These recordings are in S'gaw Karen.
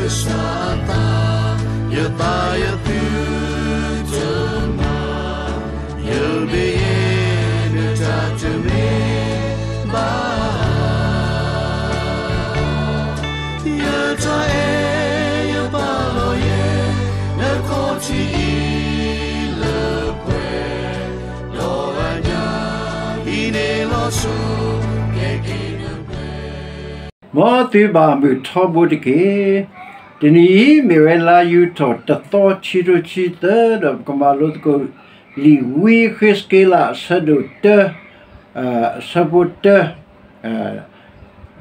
ကစၢ်အသး, ယသးယသုတမၤ, ယဘၣ်ယဲၢ်နတၢ်တမ့ၢ် ဘၣ်, ယတၢ်အဲၣ်ယပာ်လီၤယဲ နခီၣ်ထံးအံၤလၢပှဲၤ, ဒီးအညၣ်ဟံးန့ၢ်လီၤဆူ ကဲက့ၤနပှဲၤ မ်သုဘၣ်မုာ်ထီဘိတက့ၢ်. တနံၤအံၤမ့ၢ်ဝဲလါယူၤထီၣ်တသီ ခံကထိခံဆံသၢ ဒီးပကမၤလိသကိး လံာ်ဝံယဃ့စက့လး အဆၢဒိၣ်တၢ, အဆၢဖိတၢ,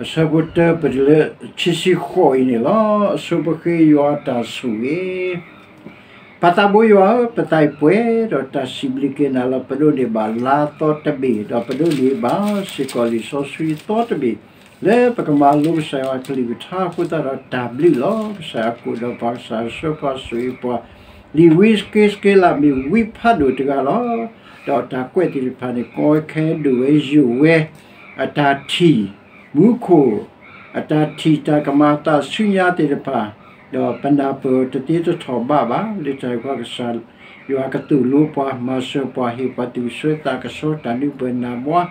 အဆၢဖိတၢ ပတုၤလၢခံဆံဃိးအံၤန့ၣ်လီၤ. အဆိပဃ့ယွၤတၢ်ဆိၣ်ဂ့ၤ ပၢ်သးဘိယွၤဧၢ, ပသးပှဲၤဒီးတၢ်စံးဘျုးက့ၤနၤလီၤ. ပဒိးန့ၢ်ဘၣ်လါသီတဘ့ၣ်, ဒီးပဒိးန့ၢ်ဘၣ်စ့ၢ်ကီးလံာ်စီဆှံသီတဘ့ၣ်, လၢပကမၤလိကစၢ်ယွၤအကလုၢ်ကထါအဃိသတးဒီးတၢ်ဘျုးလီၤ. ကစၢ်ယွၤကိးဒီးပှၤ, ကစၢ်ယွၤဆှၢပှၤ, ဆိၣ်ဂ့ၤပှၤ, လံာ်ဝံယဃ့စက့လးမ့ၢ်ဝံဖးဒိၣ်တဂၤလီၤ. ဒီးတၢ်ကွဲးသ့ၣ်တဖၣ်န့ၣ် ကီခဲဒိၣ်ဝဲယိာ်ဝဲ အတၢ်ထံၣ်မူခိၣ်, အတၢ်ထံၣ်တၢ်ကမၤအသးဆူညါသ့ၣ်တဖၣ်, ဒီးပနၢ်ပၢၢ်တသ့တထီၣ်ဘးဘၣ်. လၢတၢ်အံၤပှၤကစၢ်ယွၤကသိၣ်လိပှၤ, မၤစၢၤပှၤ, ဟ့ၣ်ပှၤသူၣ်ကဆှီသးကဆှီ တၢ်နုာ်ပၢၢ်နၢ်မွါ,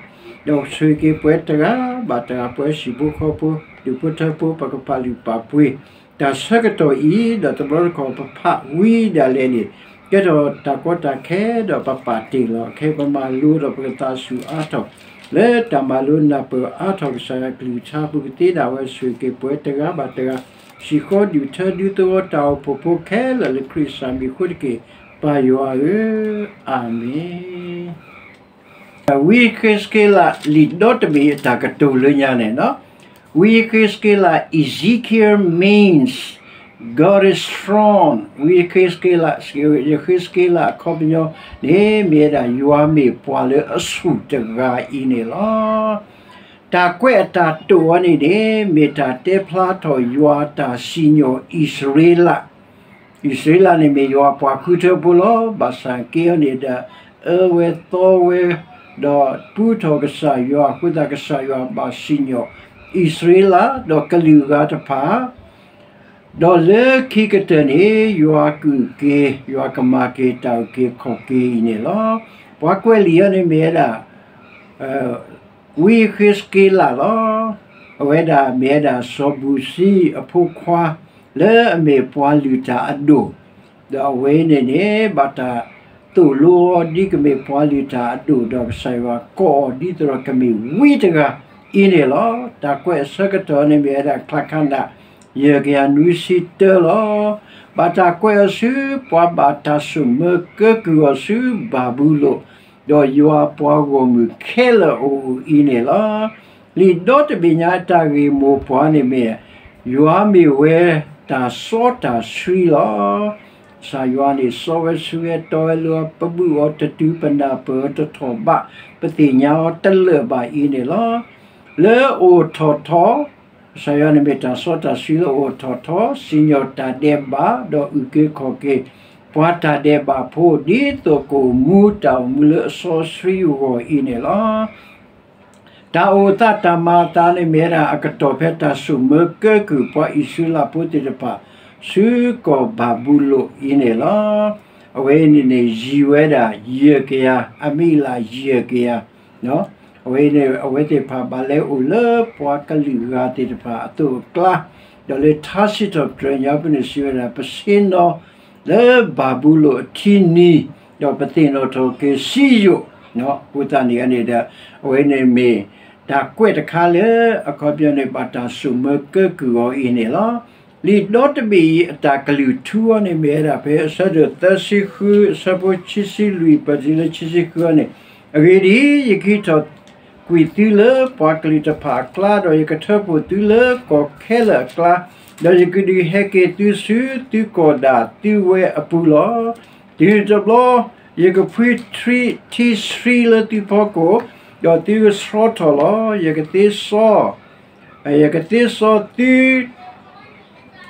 ဒီးဆိၣ်ဂ့ၤက့ၤပှၤတဂၤဘၣ်တဂၤ, ပှၤဟံၣ်ဖိဃီဖိ, ဒူၣ်ဖိထၢဖိ, ပကပာ်လုၢ်ပာ်ပှ့ၤ တၢ်ဆၢကတီၢ်အံၤ, ဒီးတဘျီတခီၣ်ပဖးဝံဒၣ်လဲာ်န့ၣ်, ကဲထီၣ်တၢ်ကီတၢ်ခဲဒီးပပာ်တ့ၢ်လီၤ. ခဲအံၤပမၤလိဒီးပကသးဆူၣ်အါထီၣ် လၢတၢ်မၤလိနၢ်ပၢၢ်အါထီၣ်ကစၢ်ယွၤကလုၢ်ကထါအပူၤ ကသ့ဒၣ်ဝဲဆိၣ်ဂ့ၤက့ၤပှၤတဂၤဘၣ်တဂၤ, စံၣ်ဃီဒုၣ်ထၢဒုးသဝီတၢ်အိၣ်ဖှိၣ်ဖိခဲလၢာ်လၢခရံာ်အမံၤအဃိတက့ၢ်, ပၢ်ယွၤဧၢ, အၤမ့ၣ်. ဝံယဃ့စက့လးလံာ်ဒီတဘ့ၣ်အတၢ်ကတိၤလၢညါန့ၣ်, ဝံယဃ့စက့လး Ezekiel means God is strong. ဝံယဃ့စက့လး, ယဃ့စက့လးအခီပညီန့ၣ် မ့ၢ်ဝဲဒၣ်ယွၤမ့ၢ်ပှၤလၢအဆူၣ်တဂၤအံၤန့ၣ်လီၤ. တၢ်ကွဲးအတၢ်တိာ်အီၤန့ၣ်န့ၣ် မ့ၢ်တၢ်တဲဖျါထီၣ်ယွၤအတၢ်စံၣ်ညီၣ်အံၣ်စရ့လး အံၣ်စရ့လးန့ၣ်မ့ၢ်ယွၤအပှၤဃုထၢဖိလီၤ. ဘၣ်ဆၣ်က့ၤအီၤန့ၣ်ဒီး အၢဝဲသီဝဲ, ဒီးပူထီၣ်ကစၢ်ယွၤအဃိသတး ကစၢ်ယွၤဘၣ်စံၣ်ညီၣ်အံၣ်စရ့လး ဒီးကလုာ်ဂၤတဖၣ်, ဒီးလၢခံကတၢၢ်န့ၣ် ယွၤကအုၣ်က့ၤ, ယွၤကမၤက့ၤတၢ်အုၣ်က့ၤခီၣ်က့ၤအံၤန့ၣ်လီၤ. ပှၤကွဲးလံာ်အီၤန့ၣ်မ့ၢ်ဝဲဒၣ် ဝံယဃ့စက့လးလီၤ. အဝဲဒၣ်မ့ၢ်ဝဲဒၣ်စီၤဘူၣ်စံအဖိခွါ လၢအမ့ၢ်ပှၤလုၢ်တၢ်အဒိၣ်, ဒီးအဝဲန့ၣ်န့ၣ် ဘၣ်တၢ်သိၣ်လိအီၤဒ်ကမ့ၢ်ပှၤလုၢ်တၢ်အဒိၣ် ဒီးကစၢ်ယွၤကိးအီၤဒ်သိးဒီးကမ့ၢ်ဝံတဂၤအံၤန့ၣ်လီၤ. တၢ်ကွဲးအဆၢကတီၢ်န့ၣ်မ့ၢ်ဝဲဒၣ် ချါခါနၣ် ယဲၢ်ကယၤနွံဆံတၢလီၤ. ဘၣ်တၢ်ကွဲးအီၤဆူ ပှၤဘၣ်တၢ်ဆိၣ်မၢကၢကုၢ်အီၤဆူဘၤဘူလိၣ်, ဒီးယွၤအပှၤဂီၢ်မုၢ်ခဲလၢာ်အအိၣ်အံၤန့ၣ်လီၤ. လံာ်ဒီတဘ့ၣ်ညါအတၢ်ဂ့ၢ်မိၢ်ပှၢ်န့ၣ်မ့ၢ် ယွၤမ့ၢ်ဝဲတၢ်စီတၢ်ဆှံလီၤ. ကစၢ်ယွၤန့ၣ် စီဝဲဆှံဝဲတီဝဲလိၤဝဲ ပဘူၣ်အီၤတတုၤ ပနၢ်ပၢၢ်အီၤတထီၣ်ဘး ပသ့ၣ်ညါအီၤတလၢာ်ဘၣ်အံၤန့ၣ်လီၤ. လၢအိၣ်ထီၣ်ထီ ကစၢ်ယွၤန့ၣ်မ့ၢ်တၢ်စီတၢ်ဆှံလၢအိၣ်ထီၣ်ထီ, စံၣ်ညီၣ်တၢ်ဒဲးဘး ဒီးအုၣ်က့ၤခီၣ်က့ၤ ပှၤတၢ်ဒဲးဘးဖိ ဒ်သိးကအိၣ်မူတၢ်အိၣ်မူလၢအစီဆှံအဂီၢ်အံၤန့ၣ်လီၤ. တၢ်အိၣ်သးတၢ်မၤအသးန့ၣ်မ့ၢ်ဝဲဒၣ် အကတီၢ်ဖဲတၢ်ဆိၣ်မၢကၢကုၢ်ပှၤအံၣ်စရ့လးဖိသ့ၣ်တဖၣ် ဆူကီၢ်ဘၤဘူလိၣ်အံၤန့ၣ်လီၤ. အဝဲန့ၣ်န့ၣ် ယံာ်ဝဲဒၣ်ယဲၢ်ကယၤ, အမံၤလၢယဲၢ်ကယၤ အဝဲန့ၣ် အဝဲသ့ၣ်တဖၣ်ဘၣ်လဲၤအိၣ်လၢပှၤကလုာ်ဂၤသ့ၣ်တဖၣ်အသိးအကျါ, ဒီးလၢထါစံးထီၣ်ပတြၢၤညါပူၤန့ၣ် စံးဝဲဒၣ် ပဆ့ၣ်နီၤလၢဘၤဘူလိၣ်အထံနံၤ, ဒီးပသ့ၣ်နီၣ်ထီၣ်က့ၤစံယိၣ်, အဃိသတးန့ၣ်န့ၣ်ဒီး အဝဲန့ၣ်မ့ၢ်တၢ်ကွဲးတခါလၢ အခီပညီန့ၣ် ဘၣ်တၢ်ဆိၣ်မၢကၢကုၢ်အီၤအံၤန့ၣ်လီၤ. လံာ်ဒီတဘ့ၣ်အံၤ အတၢ်ကလုၢ်ထူအီၤန့ၣ်မ့ၢ်ဝဲဒၣ် ဖဲအဆၢဒိၣ်သၢဆံဃု အဆၢဖိခံဆံလွံၢ် ပတုၤလၢခံဆံဃုအံၤန့ၣ်, အဂ့ၢ်ဒ်အံၤ, ယကဟံးထီၣ်ကွံာ်သုလၢပှၤကလုာ်တဖၣ်အကျါ, ဒီးယကထၢဖှိၣ်သုလၢကီၢ်ခဲလၢာ်အကျါ, ဒီးယကဒုးဟဲက့ၤသုဆူသုကီၢ်ဒၣ်သုဝဲအပူၤလီၤ. တုၤတဘျီ ယကဖှံထံဆှံလၢသုဖီခိၣ်, ဒီးသုကဆှီထီၣ်လီၤ. ယကသ့စီ ယကသ့စီသု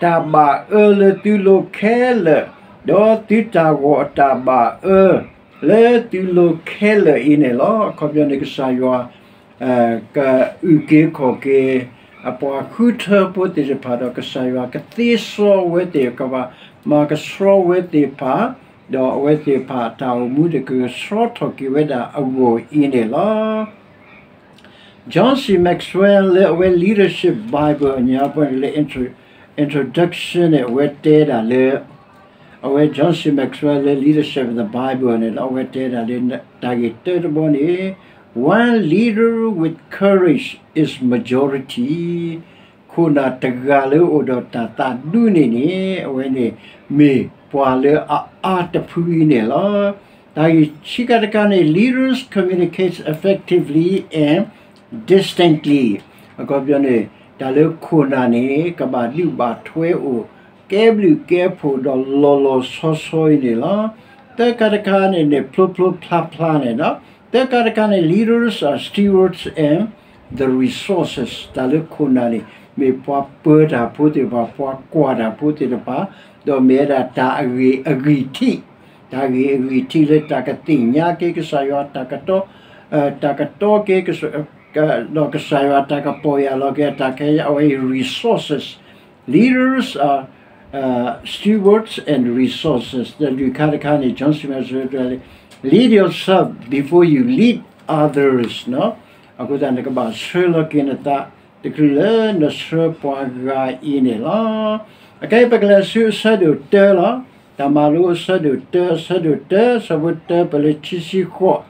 တၢ်ဘၣ်အၢလၢသုလိၤခဲလၢာ်, ဒီးသုတၢ်ဂီၤအတၢ်ဘၣ်အၢ လၢသုလိၤခဲလၢာ်အံၤန့ၣ်လီၤ. အခီပညီန့ၣ် ကစၢ်ယွၤ ကအုၣ်က့ၤခီၣ်က့ၤ အပှၤဃုထၢဖိသ့ၣ်တဖၣ်ဒီး ကစၢ်ယွၤကသ့စီဝဲသ့ၣ် ကဘၣ်မၤကဆှီဝဲသ့ၣ်တဖၣ်, ဒီးအဝဲသ့ၣ်တဖၣ်အတၢ်အိၣ်မူတကဆှီထီၣ်က့ၤဝဲဒၣ်အဂီၢ်အံၤန့ၣ်လီၤ. John C Maxwell လၢအဝဲ Leadership Bible အညါပှဲၤန့ၣ်လၢ introduction န့ၣ် အဝဲတဲဒၣ်လၢ အဝဲ John C Maxwell လၢ Leadership of the Bible န့ၣ်လီၤ အဝဲတဲဒၣ်လၢ တၢ်ဂ့ၢ်တၢတဘီန့ၣ် One leader with courage is majority. ခိၣ်နၢ်တဂၤလၢအိၣ်ဒီးတၢ်သးဒူန့ၣ်န့ၣ် အဝဲန့ၣ်မ့ၢ်ပှၤလၢအအါတဖုအံၤန့ၣ်လီၤ. တၢ်ဂ့ၢ်ခံခါတခါန့ၣ် leaders communicate effectively and distinctly. အခီပညီန့ၣ် တၢ်လၢခိၣ်နၢ်န့ၣ် ကဘၣ်ဒုးဘၣ်ထွဲအိၣ် ကဲဘျုးကဲဖှိၣ်ဒီးလီၤလီၤဆီဆီအံၤန့ၣ်လီၤ. သၢခါတခါန့ၣ်န့ၣ် ဖျိဖျိဖျါဖျါန့ၣ်လီၤ. သၢခါတခါန့ၣ် leaders are stewards and the resources. တၢ်လၢခိၣ်နၢ်န့ၣ် မ့ၢ်ပှၤပၢတၢ်ဖိသ့ၣ်တဖၣ် ပှၤကွၢ်တၢ်ဖိသ့ၣ်တဖၣ် ဒီးမ့ၢ်ဝဲဒၣ်တၢ်အဂ့ၢ်အဂံၢ်ထံး, တၢ်ဂ့ၢ်အဂံၢ်ထံးလၢတၢ်ကသ့ၣ်ညါက့ၤကစၢ်ယွၤတၢ်ကတီ, တၢ်ကတီက့ၤ ဒီးကစၢ်ယွၤတၢ်ကပီၢ်ယၢ်လီၤက့ၤ တၢ်ခဲအံၤ အဝဲအံၤ resources. Leaders are stewards and resources. ဒီးလွံၢ်ခါတခါန့ၣ် John C Maxwell တဲလၢ lead yourself before you lead others. အဃိသတး နကဘၣ်ဆှၢလီၤက့ၤနသးတချုးလၢနဆှၢပှၤဂၤအံၤန့ၣ်လီၤ. အခဲအံၤပကလဲၤဆူအဆၢဒိၣ်တၢလီၤ. တၢ်မၤလိအဆၢဒိၣ်တၢ, အဆၢဒိၣ်တၢ အဆၢဖိတၢပၢၢ်လၢခံဆံဃိး,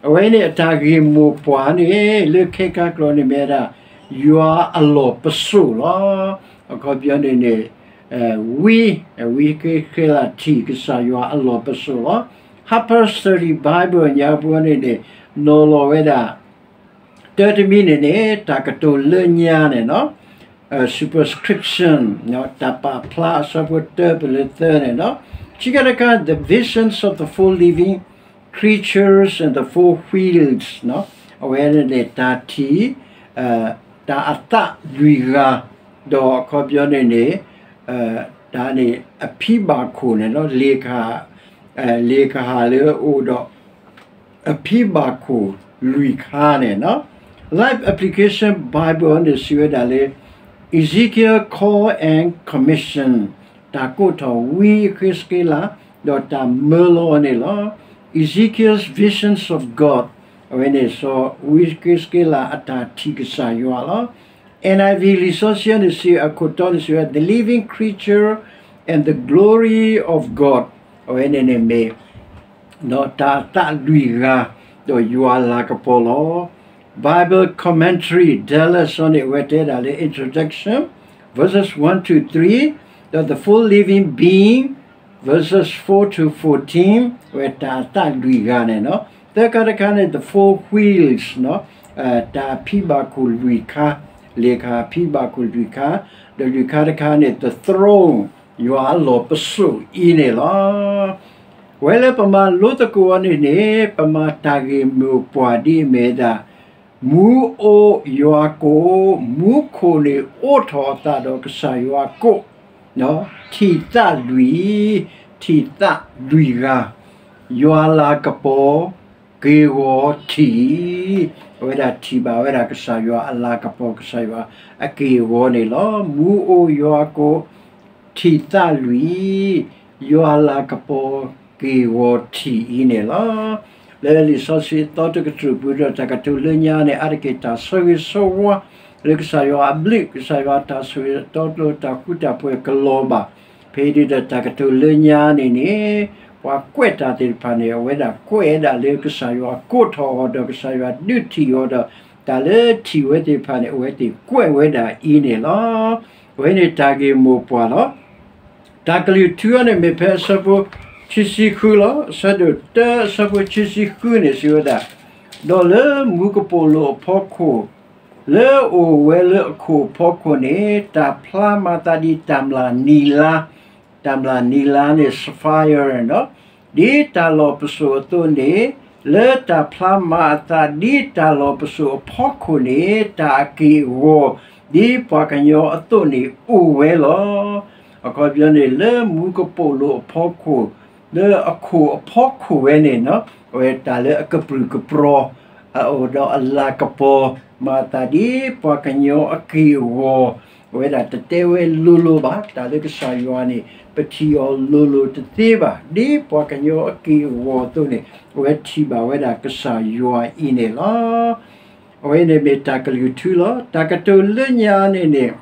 အဝဲန့ၣ်အတၢ်ဂ့ၢ်မိၢ်ပှၢ်န့ၣ် လၢခဲကါကျိာ်န့ၣ်မ့ၢ်ဝဲဒၣ် ယွၤအလီၢ်ပစိာ်လီၤ. အခီပညီန့ၣ်န့ၣ် ဝံ, ဝံဃ့ဃ့လးထံၣ် ကစၢ်ယွၤအလီၢ်ပစိာ်လီၤ. Harper's Study Bible ညါပူၤန့ၣ်န့ၣ် နီၤလီၤဝဲဒၣ် တၢတမံၤန့ၣ်န့ၣ် တၢ်ကတိၤလၢညါန့ၣ်လီၤ. Superscription တၢ်ပာ်ဖျါအဆၢဖိတၢပၢၢ်လၢသၢန့ၣ်လီၤ. ခံခါတခါ the visions of the four living creatures and the four wheels အဝဲန့ၣ်န့ၣ် တၢ်ထံၣ် တၢ်အသးလွံၢ်ဂၤ, ဒီးအခီပညီန့ၣ်န့ၣ် တၢ်န့ၣ် အဖံဘၣ်ခိၣ်န့ၣ်လီၤ. လ့ၣ်ကဟၣ်, လ့ၣ်ကဟၣ်လၢအအိၣ်ဒီး အဖံဘၣ်ခိၣ်လွံၢ်ခါန့ၣ်လီၤ. Life Application Bible န့ၣ်စံးဝဲဒၣ်လၢ Ezekiel Call and Commission တၢ်ကိးထီၣ်ဝံဃ့စက့လး ဒီးတၢ်မၢလီၤအီၤန့ၣ်လီၤ. Ezekiel's Visions of God အဝဲန့ၣ်စီၤဝံဃ့စက့လးအတၢ်ထံၣ်ကစၢ်ယွၤလီၤ. NIV လံာ်စီဆှံန့ၣ်စံး အခိၣ်တီန့ၣ်စံးဝဲ The Living Creature and the Glory of God အဝဲန့ၣ်န့ၣ်မ့ၢ် ဒီးတၢ်အသးလွံၢ်ဂၤ ဒီးယွၤအလၤကပီၤလီၤ. Bible Commentary Dallas န့ၣ် အဝဲတဲဒၣ်လၢ introduction, verses one to three, ဒီး the four living being, verses four to fourteen အဝဲတၢ်အသးလွံၢ်ဂၤန့ၣ်လီၤ. သၢခါတခါန့ၣ် the four wheels တၢ်အဖံဘၣ်ခိၣ်လွံၢ်ခါ, လ့ၣ်ကဟၣ်အဖံဘၣ်ခိၣ်လွံၢ်ခါ, ဒီးလွံၢ်ခါတခါန့ၣ် the throne ယွၤအလီၢ်ပစိာ်အံၤန့ၣ်လီၤ. ဝဲလၢပမၤလိသကိးအီၤန့ၣ်န့ၣ် ပမၤတၢ်ဂ့ၢ်မိၢ်ပှၢ်ဒ်အမ့ၢ်ဝဲဒၣ် မူအိၣ်ယွၤကိး, မူခိၣ်န့ၣ်အိးထီၣ်အသးဒီးကစၢ်ယွၤကိး, ထံၣ်သးလွံၢ်, ထံၣ်သးလွံၢ်ဂၤ, ယွၤအလၤကပီၤ က့ၢ်ဂီၤထံၣ်, အဝဲဒၣ်ထံၣ်ဘၣ်ဝဲဒၣ်ကစၢ်ယွၤအလၤကပီၤ ကစၢ်ယွၤအက့ၢ်အဂီၤန့ၣ်လီၤ. မူအိၣ်ယွၤကိး, ထံၣ်သးလွံၢ်, ယွၤအလၤကပီၤ က့ၢ်ဂီၤထံၣ်အံၤန့ၣ်လီၤ. လၢလံာ်စီဆှံအသီတကတြူၢ်ပူၤဒီးတၢ်ကတိၤလၢညါန့ၣ် အါတက့ၢ်တၢ်ဆၢဂ့ၤဆၢဝါ လၢကစၢ်ယွၤအဘျုး ကစၢ်ယွၤတၢ်ဆိၣ်ဂ့ၤအတီအလိၤ တၢ်ဃူတၢ်ဖိးကလီၤဘၣ် ဖဲဒ်ဒီးတၢ်ကတိၤလၢညါန့ၣ်န့ၣ် ပှၤကွဲးတၢ်သ့ၣ်တဖၣ်န့ၣ် အဝဲဒၣ်ကွဲးဒၣ်လၢကစၢ်ယွၤကိးထီၣ်အီၤဒီး ကစၢ်ယွၤဒုးထံၣ်အီၤဒီး တၢ်လၢထံၣ်ဝဲသ့ၣ်တဖၣ်န့ၣ် အဝဲသ့ၣ်ကွဲးဝဲဒၣ်အံၤန့ၣ်လီၤ. အဝဲန့ၣ်တၢ်ဂ့ၢ်မိၢ်ပှၢ်လီၤ. တၢ်ကလုၢ်ထူအီၤန့ၣ်မ့ၢ်ဖဲအဆၢဖိခံဆံဃုလီၤ. အဆၢဒိၣ်တၢ အဆၢဖိခံဆံဃုန့ၣ်စံးဝဲဒၣ်, ဒီးလၢမူကပိာ်လိၤအဖီခိၣ် လၢအအိၣ်ဝဲလၢအခိၣ်အဖီခိၣ်န့ၣ် တၢ်ဖျါမၤအသးဒ်တၢ်မျၢ်နံၤလါ, တၢ်မျၢ်နံၤလါန့ၣ် sapphire န့ၣ်လီၤ. ဒ်တၢ်လီၢ်ပစိာ်အသိးန့ၣ် လၢတၢ်ဖျါမၤအသးဒ်တၢ်လီၢ်ပစိာ်အဖီခိၣ်န့ၣ် တၢ်အက့ၢ်အဂီၤ ဒ်ပှၤကညီအသိးန့ၣ်အိၣ်ဝဲလီၤ. အခီပညီန့ၣ် လၢမူကပိာ်လိၤအဖီခိၣ် လၢအခိၣ်အဖီခိၣ်ဝဲန့ၣ် အဝဲတၢ်လၢအကပြုၢ်ကပြီၤ အအိၣ်ဒီးအလၤကပီၤ မၤသးဒ်ပှၤကညီအက့ၢ်အဂီၤ, အဝဲဒၣ်တတဲဝဲလိၤလိၤဘၣ်, တၢ်လၢကစၢ်ယွၤန့ၣ် ပထံၣ်အီၤလိၤလိၤတသ့ဘၣ်, ဒ်ပှၤကညီအက့ၢ်အဂီၤအသိးန့ၣ် အဝဲထံၣ်ဘၣ်ဝဲဒၣ်ကစၢ်ယွၤအံၤန့ၣ်လီၤ. အဝဲန့ၣ်မ့ၢ်တၢ်ကလုၢ်ထူလီၤ. တၢ်ကတိၤလၢညါန့ၣ်န့ၣ်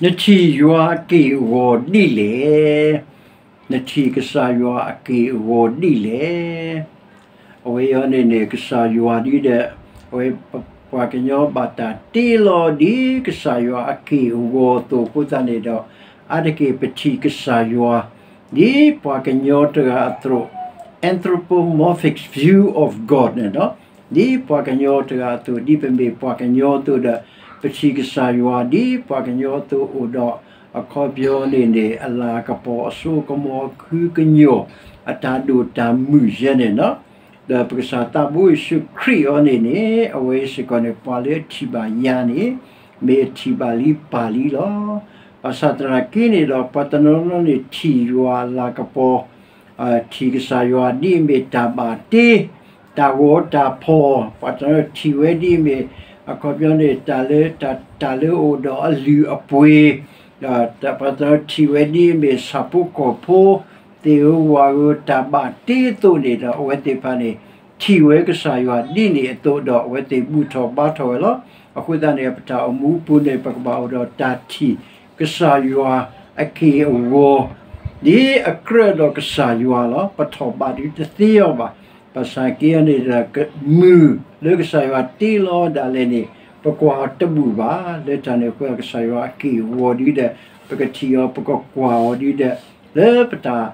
နထံၣ်ယွၤအက့ၢ်အဂီၤဒ်လဲၣ်. နထံၣ်ကစၢ်ယွၤအက့ၢ်အဂီၤဒ်လဲၣ်. အဝဲအံၤန့ၣ်န့ၣ် ကစၢ်ယွၤဒ်ဒီး အဝဲပှၤကညီဘၣ်တၢ်တ့လီၤဒ်ကစၢ်ယွၤအက့ၢ်အဂီၤအသိးအဃိသတးန့ၣ်ဒီး အါတက့ၢ်ပထံၣ်ကစၢ်ယွၤ ဒ်ပှၤကညီတဂၤအသိး anthropomorphic view of God န့ၣ်လီၤ. ဒ်ပှၤကညီတဂၤအသိး ဒ်ပမ့ၢ်ပှၤကညီအသိးဒီး ပထံၣ်ကစၢ်ယွၤ ဒ်ပှၤကညီအသိးအိၣ်ဒီး အခီပညီန့ၣ်န့ၣ် အလၤကပီၤ အစိကမီၤ ခုကညီၤ အတၢ်ဒိၣ်တၢ်မုၢ်ယဲန့ၣ်လီၤ. ဒီးပကစၢ်သးဘိယ့ၣ်ၡူးခရံာ်အံၤန့ၣ်န့ၣ် အဝဲစ့ၢ်ကီးန့ၣ် ပှၤလၢအထံၣ်ဘၣ်ယၤန့ၣ် မ့ၢ်အထံၣ်ဘၣ်လံပၢ်လံလီၤ. ဘၣ်ဆၣ်သနာ်က့န့ၣ်ဒီး ပှၤတနီၤနီၤန့ၣ် ထံၣ်ယွၤအလၤကပီၤ ထံၣ်ကစၢ်ယွၤဒ်အမ့ၢ်တၢ်ဘၣ်တ့ တၢ်ဂီၤတၢ်ဖီၣ်, ပှၤတနီၤထံၣ်ဝဲဒ်အမ့ၢ် အခီပညီန့ၣ် တၢ်လၢ တၢ်လၢအအိၣ်ဒီးအလုၢ်အပှ့ၤ, ဒီးပှၤတနီၤထံၣ်ဝဲဒ်အမ့ၢ်ဆၣ်ဖိကီၢ်ဖိ သ့ၣ်ဧိၤဝၣ်ဧိၤ တၢ်ဘၣ်တ့အသိးန့ၣ်ဒီး အဝဲသ့ၣ်တဖၣ်န့ၣ် ထံၣ်ဝဲကစၢ်ယွၤဒ်န့ၣ်အသိးဒီး အဝဲသ့ၣ်ဘူၣ်ထီၣ်ဘါထီၣ်ဝဲလီၤ. အဃိသတးန့ၣ် ပတၢ်အိၣ်မူအပူၤန့ၣ် ပကဘၣ်အိၣ်ဒီးတၢ်ထံၣ်ကစၢ်ယွၤအက့ၢ်အဂီၤ ဒ်အကြၢးဒီးကစၢ်ယွၤလီၤ. ပထီၣ်ဘးဒုးတသ့အီၤဘၣ်. ဘၣ်ဆၣ်က့အံၤန့ၣ်ဒီး မုၢ်လၢကစၢ်ယွၤတ့လီၤဒၣ်လဲာ်န့ၣ် ပကွၢ်အီၤတဘူၣ်ဘၣ်. လၢတၢ်န့ၣ်အဃိ ကစၢ်ယွၤအက့ၢ်အဂီၤဒုးဒီး ပကထံၣ်အီၤ ပကကွၢ်အီၤဒုးဒီး လၢပတၢ်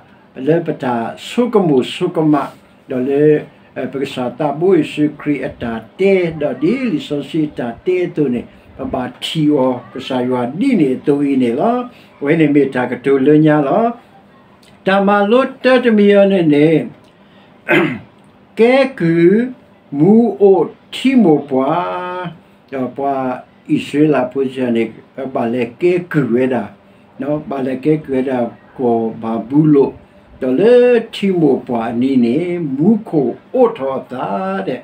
လၢပတၢ်ဆိကမိၣ်ဆိကမး ဒီးလၢ ပကစၢ်သးဘိယ့ၣ်ၡူးခရံာ်အတၢ်တဲ ဒီးဒ်လံာ်စီဆှံအတၢ်တဲအသိးန့ၣ် ပဘၣ်ထံၣ်အီၤ ကစၢ်ယွၤဒ်န့ၣ်အသိးအံၤန့ၣ်လီၤ. အဝဲန့ၣ်မ့ၢ်တၢ်ကတိၤလၢညါလီၤ. တၢ်မၤလိတၢ်တမံၤအံၤန့ၣ်န့ၣ် ကဲကုၢ်မူအိၣ်ထံမိၢ်ပှၢ်, ဒီးပှၤအံၣ်စရ့လးဖိစ့ၢ်န့ၣ် ဘၣ်လဲၤကဲကုၢ်ဝဲဒၣ်, ဘၣ်လဲၤကဲကုၢ်ဝဲဒၣ်ကီၢ်ဘၤဘူလိၣ်, ဒီးလၢထံမိၢ်ပှၢ်အနံၤန့ၣ် မူခိၣ်အိးထီၣ်အသးဒီး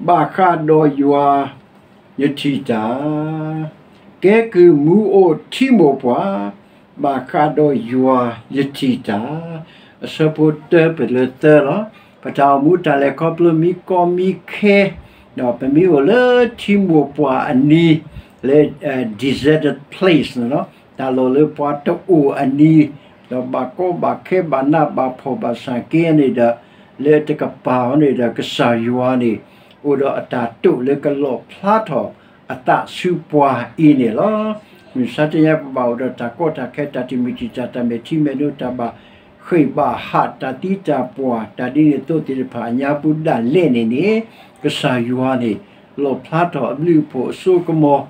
ဘၣ်ဃးဒီးယွၤ ယထံၣ်တၢ်, ကဲကုၢ်မူအိၣ်ထံမိၢ်ပှၢ်, ဘၣ်ဃးဒီးယွၤယထံၣ်တၢ်, အဆၢဖိတၢပၢၢ်လၢသၢလီၤ. ပတၢ်အိၣ်မူတၢ်လဲၤခီဖျိမံကီမံခဲ, ဒီးပမ့ၢ်အိၣ်လၢထံမိၢ်ပှၢ်အနံၤ လၢ deserted place န့ၣ်လီၤ. တၢ်လီၢ်လၢပှၤတအိၣ်အနံၤ, ဒီးဘၣ်ကီဘၣ်ခဲဘၣ်နးဘၣ်ဖှီၣ်ဘၣ်ဆၣ်က့န့ၣ်ဒီး လၢတကပၤအီၤန့ၣ်ဒီး ကစၢ်ယွၤန့ၣ် အိၣ်ဒီးအတၢ်တိာ်လၢကလီၣ်ဖျါထီၣ်အသးဆူပှၤအံၤန့ၣ်လီၤ. မုၢ်မဆါတနံၤအံၤ ပဘၣ်အိၣ်ဒီးတၢ်ကီတၢ်ခဲ တၢ်တမုာ်တံာ်တာ် တၢ်မဲာ်ထံမဲာ်နိ တၢ်ဘၣ်ဃ့ၢ်ဘၣ်ဟး တၢ်သံတၢ်ပှၢ် တၢ်ဒ်န့ၣ်အသိးသ့ၣ်တဖၣ်အညါပူၤဒၣ်လဲာ်န့ၣ်န့ၣ် ကစၢ်ယွၤန့ၣ် လီၣ်ဖျါထီၣ်အဘျုးအဖှိၣ်အစိကမီၤ,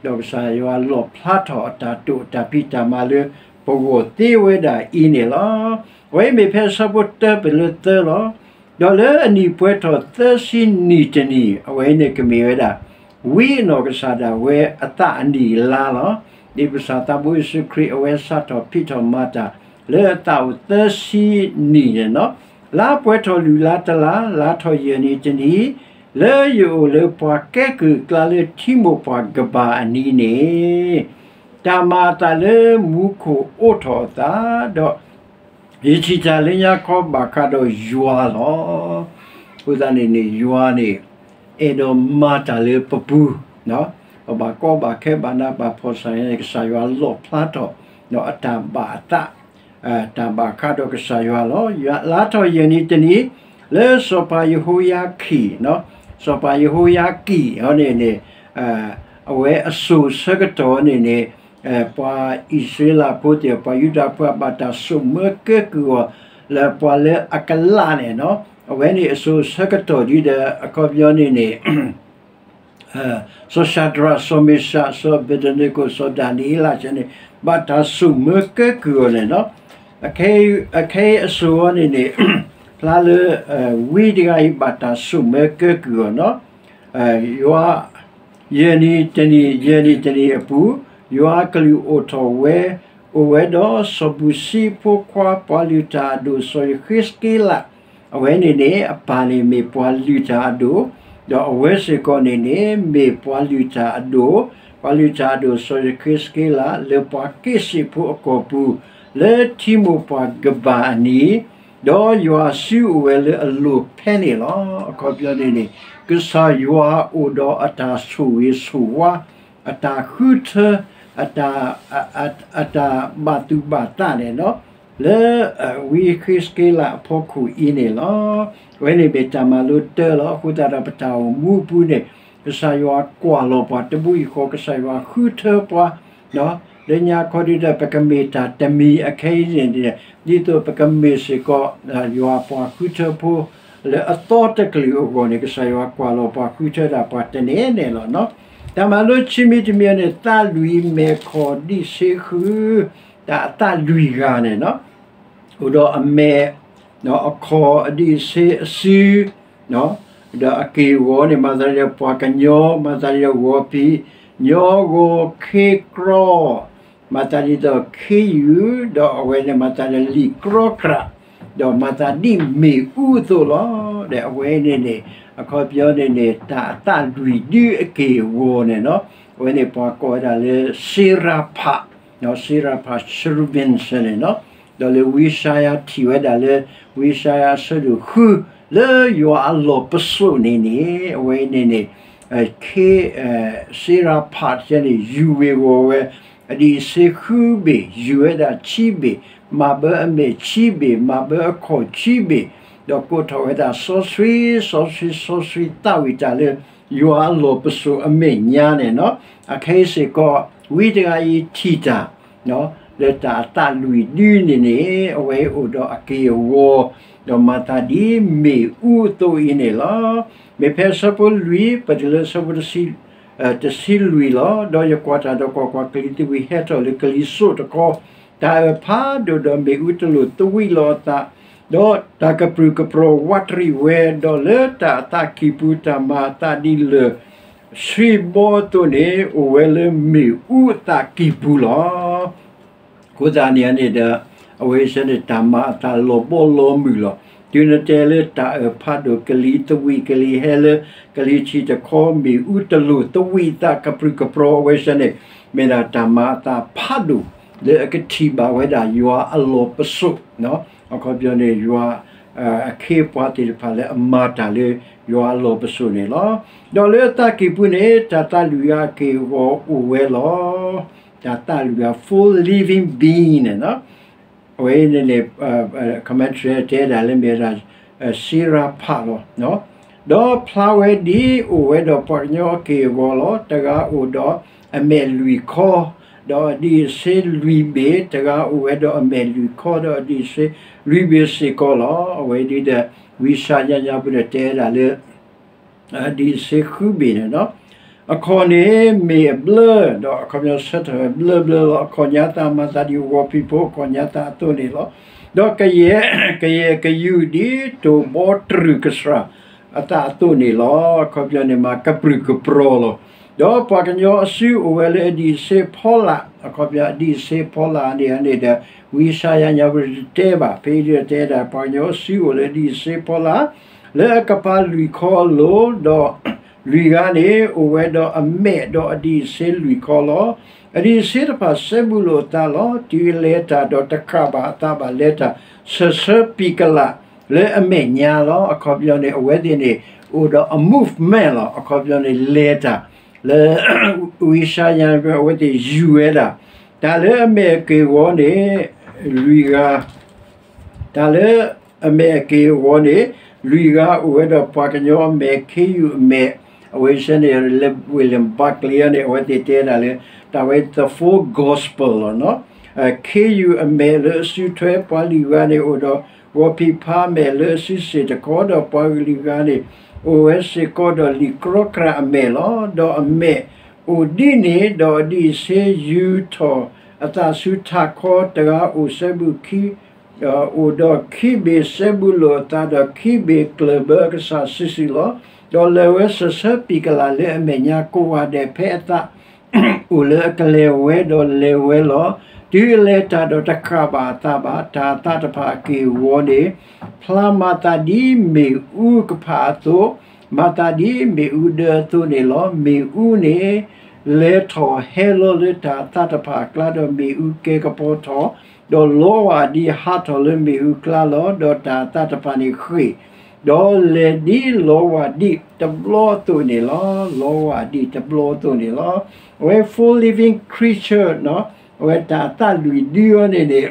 ဒီးကစၢ်ယွၤလီၣ်ဖျါထီၣ်အတၢ်တိာ်အတၢ်ဖံးတၢ်မၤလၢပဂီၢ်သ့ဝဲဒၣ်အံၤန့ၣ်လီၤ. အဝဲအံၤမ့ၢ်ဖဲအဆၢဖိတၢပၢၢ်လၢသၢလီၤ. ဒီးလၢအနံၣ်ပှဲၤထီၣ်သၢဆံနံၣ်တနံၣ် အဝဲန့ၣ်ကမ့ၢ်ဝဲဒၣ် ဝံအနီၢ်ကစၢ်ဒၣ်ဝဲအသးအနံၣ်အလါလီၤ. ဒ်ပကစၢ်သးဘိယ့ၣ်ၡူးခရံာ် အဝဲစးထီၣ်ဖံးထီၣ်မၤတၢ် လၢအသးအိၣ်သၢဆံနံၣ်န့ၣ်လီၤ. လါပှဲၤထီၣ်လွံၢ်လါတလါ, လါထီၣ်ယဲၢ်နံၤတနံၤ, လၢယအိၣ်လၢပှၤကဲကုၢ်အကျါလၢထံမိၢ်ပှၢ်ကဘၣ်အနံၤန့ၣ် တၢ်မၤအသးလၢမူခိၣ်အိးထီၣ်အသး, ဒီး ယထံၣ်တၢ်လၢညါခီဘၣ်ဃးဒီးယွၤလီၤ. အဃိသတးန့ၣ်န့ၣ် ယွၤန့ၣ် အဲၣ်ဒိးမၤတၢ်လၢပပူၤ, ပဘၣ်ကီဘၣ်ခဲဘၣ်နးဘၣ်ဖှီၣ်ဆၣ်န့ၣ် ကစၢ်ယွၤလီၣ်ဖျါထီၣ် ဒီးအတၢ်ဘၣ်အသး, တၢ်ဘၣ်ဃးဒီးကစၢ်ယွၤလီၤ. လါထီၣ်ယဲၢ်နံၤတနံၤ လၢစီၤပၤယဟိယၤခံ, စီၤပၤယဟိယၤကံၣ်အီၤန့ၣ်န့ၣ် အဝဲအစိၤဆၢကတီၢ်န့ၣ်န့ၣ် ပှၤအံၣ်စရ့လးဖိသ့ၣ် ပှၤယူဒၤဖိ ဘၣ်တၢ်ဆိၣ်မၢကဲကုၢ်အီၤ လၢပှၤလၢအကလးန့ၣ်လီၤ. အဝဲန့ၣ်အစိၤဆၢကတီၢ်ဒ်ဒီး အခီပညီန့ၣ်န့ၣ် စီၤၡၤဒြး, စီၤမ့ၡး, စီၤအဘ့းနကိၣ်, စီၤဒၤနံးယ့လးစ့ၢ်န့ၣ် ဘၣ်တၢ်ဆိၣ်မၢကဲကုၢ်အီၤန့ၣ်လီၤ. အခဲအံၤအစိၤအီၤန့ၣ်န့ၣ် ဖျါလၢ ဝံတဂၤအံၤ ဘၣ်တၢ်ဆိၣ်မၢကဲကုၢ်အီၤလီၤ. ယွၤ ယဲၢ်နံၤတနံၤ, ယဲၢ်နံၤတနံၤအပူၤ, ယွၤအကလုၢ်အိးထီၣ်ဝဲ, အိၣ်ဝဲဒီးစီၤဘူၤၡံဖိခွါ ပှၤလုၢ်တၢ်အဒိၣ် စီၤယဃ့းစက့လး, အဝဲန့ၣ်န့ၣ် အပၢ်န့ၣ်မ့ၢ်ပှၤလုၢ်တၢ်အဒိၣ်, ဒီးအဝဲစ့ၢ်ကီးန့ၣ်န့ၣ် မ့ၢ်ပှၤလုၢ်တၢ်အဒိၣ်, ပှၤလုၢ်တၢ်အဒိၣ် စီၤယဃ့းစက့လး လၢပှၤက့ၣ်စ့းဖိအကီၢ်ပူၤ လၢထံမိၢ်ပှၢ်ကဘၣ်အနံၤ, ဒီးယွၤစုအိၣ်ဝဲလၢအလိၤဖဲန့ၣ်လီၤ. အခီပညီန့ၣ်န့ၣ် ကစၢ်ယွၤအိၣ်ဒီးအတၢ်ဆိၣ်ဂ့ၤဆိၣ်ဝါ, အတၢ်ဃုထၢ, အတၢ်, အတၢ်ဘၣ်သူၣ်ဘၣ်သးန့ၣ်လီၤ. လၢဝံဃ့းစက့လးအဖီခိၣ်အံၤန့ၣ်လီၤ. အဝဲန့ၣ်မ့ၢ်တၢ်မၤလိတၢလီၤ. အဃိသတးဒီးပတၢ်အိၣ်မူအပူၤန့ၣ် ကစၢ်ယွၤကွၢ်လီၤပှၤတဘိယူၢ်ဃီ, ကစၢ်ယွၤဃုထၢပှၤ လၢညါခီဒ်ဒီး ပကမ့ၢ်တၢ်တမံၤအခဲအံၤန့ၣ် ဒ်သိးပကမ့ၢ်စ့ၢ်ကီး ယွၤပှၤဃုထၢဖိ လၢအသီတကလုာ်အဂီၢ်န့ၣ် ကစၢ်ယွၤကွၢ်လီၤပှၤဃုထၢဒၣ်ပှၤတန့ၢ်န့ၣ်လီၤ. တၢ်မၤလိခံမံၤတမံၤန့ၣ် သးလွံၢ်မဲာ်ခီၣ်ဒံးဆ့ဃု, တၢ်အသးလွံၢ်ဂၤန့ၣ်လီၤ. အိၣ်ဒီးအမဲာ်, အခီၣ်အဒံးဆ့အစု, ဒီးအက့ၢ်အဂီၤန့ၣ် မၤသးဒ်ဒီးပှၤကညီ, မၤသးဒ်ဒီးဂီၤဖံး, ညီဂီၤခ့ကြီ, မၤသးဒ်သိးခ့ယုၢ်, ဒီးအဝဲန့ၣ်မၤသးဒ်လံာ်ကြီကြး, ဒီးမၤသးဒ်မ့ၣ်အူအသိးလီၤ. ဒီးအဝဲန့ၣ်န့ၣ် အခီပညီန့ၣ်န့ၣ် တၢ်အသးလွံၢ်ဒုအက့ၢ်အဂီၤန့ၣ်လီၤ. အဝဲန့ၣ်ပှၤကိးဝဲဒၣ်လၢ စ့ရဖး, စ့ရဖး cherubim န့ၣ်လီၤ. ဒီးလၢဝံယၡါယၤထံၣ်ဝဲဒၣ်လၢ ဝံယၡါယၤအဆၢဒိၣ်ဃု လၢယွၤအလီၢ်ပစိာ်န့ၣ်န့ၣ် အဝဲန့ၣ်န့ၣ် ခ့, စ့ရဖးန့ၣ် ယူၤဝ့ၤဂီၤဝဲ အဒံးဆ့ဃုဘ့ၣ်, ယူၤဝဲဒၣ်ခံဘ့ၣ်, မၤဘၢအမဲာ်ခံဘ့ၣ်, မၤဘၢအခီၣ်ခံဘ့ၣ်, ဒီးကိးထီၣ်ဝဲဒၣ်စီဆှံ, စီဆှံ, စီဆှံသးဝံၣ်တၢ်လၢ ယွၤအလီၢ်ပစိာ်အမဲာ်ညါန့ၣ်လီၤ. အခဲအံၤစ့ၢ်ကီး ဝံတဂၤအံၤထံၣ်တၢ် လၢတၢ်အသးလွံၢ်ဒုန့ၣ်န့ၣ် အဝဲအိၣ်ဒီးအက့ၢ်အဂီၤ, ဒီးမၤသးဒ်မ့ၣ်အူအသိးအံၤန့ၣ်လီၤ. မ့ၢ်ဖဲအဆၢဖိလွံၢ် ပတုၤလၢအဆၢဖိတဆံ, တဆံလွံၢ်လီၤ. ဒီးယကွၢ်တၢ်ဒီးကွၢ်ကွၢ်, ကလံၤသဝံးဟဲထီၣ်လၢကလံၤစိးတခီ, တၢ်အၢၣ်ဖးဒိၣ်ဒီးမ့ၣ်အူတလိၣ်သဝံးလီၤအသး, ဒီးတၢ်ကပြုၢ်ကပြီၤဝးတရံးဝဲ, ဒီးလၢတၢ်အသးကံၢ်ပူၤ တၢ်မၤအသးဒ်လၢၢ်ဆှံဘီအသိးန့ၣ် အိၣ်ဝဲလၢမ့ၣ်အူအသးကံၢ်ပူၤလီၤ. အဃိသတးန့ၣ်န့ၣ်ဒီး အဝဲဆၢန့ၣ် တၢ်မၤအသးလီၤဘီလီၤမုၢ်လီၤ. တုၤနတဲလၢတၢ်အၢၣ်ဖးဒိၣ် ကလံၤသဝံး ကလံၤဟဲလၢ ကလံၤထံးတခီ မ့ၣ်အူတလိၣ်သဝံးအသး ကပြုၢ်ကပြီၤအဝဲဆၢန့ၣ် မ့ၢ်ဒၣ်တၢ်မၤအသးဖးဒိၣ် လၢအကထံၣ်ဘၣ်ဝဲဒၣ်ယွၤအလီၢ်ပစိာ်, အခီပညီန့ၣ် ယွၤအခ့အပှၤသ့ၣ်တဖၣ်လၢအမၤတၢ်လၢယွၤအလီၢ်ပစိာ်န့ၣ်လီၤ. ဒီးလၢအသးကံၢ်ပူၤန့ၣ် တၢ်သးလွံၢ်ဂၤအက့ၢ်အဂီၤအိၣ်ဝဲလီၤ. တၢ်သးလွံၢ်ဂၤ four living being န့ၣ်လီၤ. အဝဲန့ၣ်န့ၣ် commentary တဲဒၣ်လၢမ့ၢ်ဝဲဒၣ် စ့ရဖးလီၤ. ဒီးဖျါဝဲဒ်အိၣ်ဝဲဒီးပှၤကညီအက့ၢ်အဂီၤလီၤ. တဂၤအိၣ်ဒီးအမဲာ်လွံၢ်ခီ, ဒီးအဒံးအဆ့လွံၢ်ဘ့ၣ်, တဂၤအိၣ်ဝဲဒီးအမဲာ်လွံၢ်ခီ, ဒီးအဒံးအဆ့လွံၢ်ဘ့ၣ်စ့ၢ်ကီးလီၤ. အဝဲဒ်ဒီး ဝံယၡါယၤညါပူၤန့ၣ်တဲဒၣ်လၢ အဒံးအဆ့ဃုဘ့ၣ်န့ၣ်လီၤ. အခီၣ်န့ၣ်မ့ၢ်အဘျၢ, ဒီးအခီပညီဆၢထၢၣ်ဝဲဘျၢဘျၢလီၤ. အခီၣ်ညါသးမၤသးဒ်ဂီၤဖံးဖိအခီၣ်ညါသးအသိးန့ၣ်လီၤ. ဒီးကယဲၢ်, ကယဲၢ်ကယူာ်ဒ်တိၢ်ဘီတြူၢ်ကစှၤအသးအသိးန့ၣ်လီၤ. အခီပညီန့ၣ်မၤကပြုၢ်ကပြီၤလီၤ. ဒီးပှၤကညီအစုအိၣ်ဝဲလၢအဒံးအဆ့ဖီလာ်, အခီပညီအဒံးအဆ့ဖီလာ်န့ၣ်န့ၣ်ဒီး ဝံယၡါယၤညါပူၤတတဲဘၣ်, ဖဲအံၤဒ်တဲဒၣ် ပှၤကညီအစုအိၣ်လၢအဒံးအဆ့ဖီလာ် လၢအကပၤလွံၢ်ခီအလိၤ, ဒီးလွံၢ်ဂၤန့ၣ် အိၣ်ဝဲဒီးအမဲာ်ဒီးအဒံးအဆ့လွံၢ်ခီလီၤ. အဒံးအဆ့တဖၣ်စဲဘူးလိာ်အသးလီၤ. တုၤအလဲၤတၢ်ဒီးတဃၣ်ဘၣ်အသးဘၣ် လဲၤတၢ်ဆၢဆၢပံၤကလးလၢအမဲာ်ညါလီၤ. အခီပညီန့ၣ် အဝဲသ့ၣ်န့ၣ် အိၣ်ဒီးအ movement လီၤ. အခီပညီန့ၣ် လဲၤတၢ်လၢ ဝံယၡါယၤ အဝဲသ့ၣ်ယူၤဝဲဒၣ် တၢ်လၢအမဲာ်အက့ၢ်အဂီၤန့ၣ် လွံၢ်ဂၤ တၢ်လၢအမဲာ်အက့ၢ်အဂီၤန့ၣ် လွံၢ်ဂၤအိၣ်ဝဲဒီးပှၤကညီအမဲာ် ခ့ယုၢ်အမဲာ်, အဝဲဆၢန့ၣ် လၢ William Barclay န့ၣ် အဝဲသ့ၣ်တဲဒၣ်လၢ တၢ်ဝဲ the four gospel လီၤ. ခ့ယုၢ်အမဲာ်လၢအစုထွဲ ပှၤလွံၢ်ဂၤန့ၣ် အိၣ်ဒီးဂီၤဖံးဖါအမဲာ်လၢအစုစ့ၢ်တခီ, ဒီးပှၤလွံၢ်ဂၤန့ၣ် အိၣ်ဝဲစ့ၢ်ကီးဒီးလံာ်ကြီကြးအမဲာ်လီၤ. ဒီးအမဲာ်အိၣ်ဒ်န့ၣ် ဒီးအဒံးအဆ့ယူၤထီၣ်အသးဆူထးခီ, တဂၤအိၣ်စဲဘူးခံ အိၣ်ဒီးခံဘ့ၣ်စဲဘူးလိာ်အသး ဒီးခံဘ့ၣ်ကျၢၢ်ဘၢအကစၢ်စုာ်စုာ်လီၤ. ဒီးလဲၤဝဲဆၢဆၢပံၤကလးလၢအမဲာ်ညါ ကိးဂၤဒဲး ဖဲအသးအိၣ်လၢအကလဲၤဝဲဒီးလဲၤဝဲလီၤ. တုၤအလဲၤတၢ်ဒီးတဃၣ်ဘၣ်အသးဘၣ်, တၢ်အသးတဖၣ်အက့ၢ်အဂီၤန့ၣ် ဖျါမၤသးဒ်မ့ၣ်အူကဖၣ်အသိး မၤသးဒ်မ့ၣ်အူဒၢအသိးန့ၣ်လီၤ. မ့ၣ်အူန့ၣ် လဲၤထီၣ်ဟဲလီၤလၢတၢ်အသးတဖၣ်အကျါ, ဒီးမ့ၣ်အူကဲကပီၤထီၣ်, ဒီးလီဝၢ်ဒံးဟးထီၣ်လၢမ့ၣ်အူကျါလီၤ. ဒီးတၢ်အသးတဖၣ်န့ၣ်ဃ့ၢ်, ဒီးလဲၤဒ်လီဝၢ်ဒံးတဘျီအသိးန့ၣ်လီၤ. လီဝၢ်ဒံးတဘျီအသိးန့ၣ်လီၤ. အဝဲ four living creature အဝဲတၢ်အသးလွံၢ်ဒုအံၤန့ၣ်န့ၣ်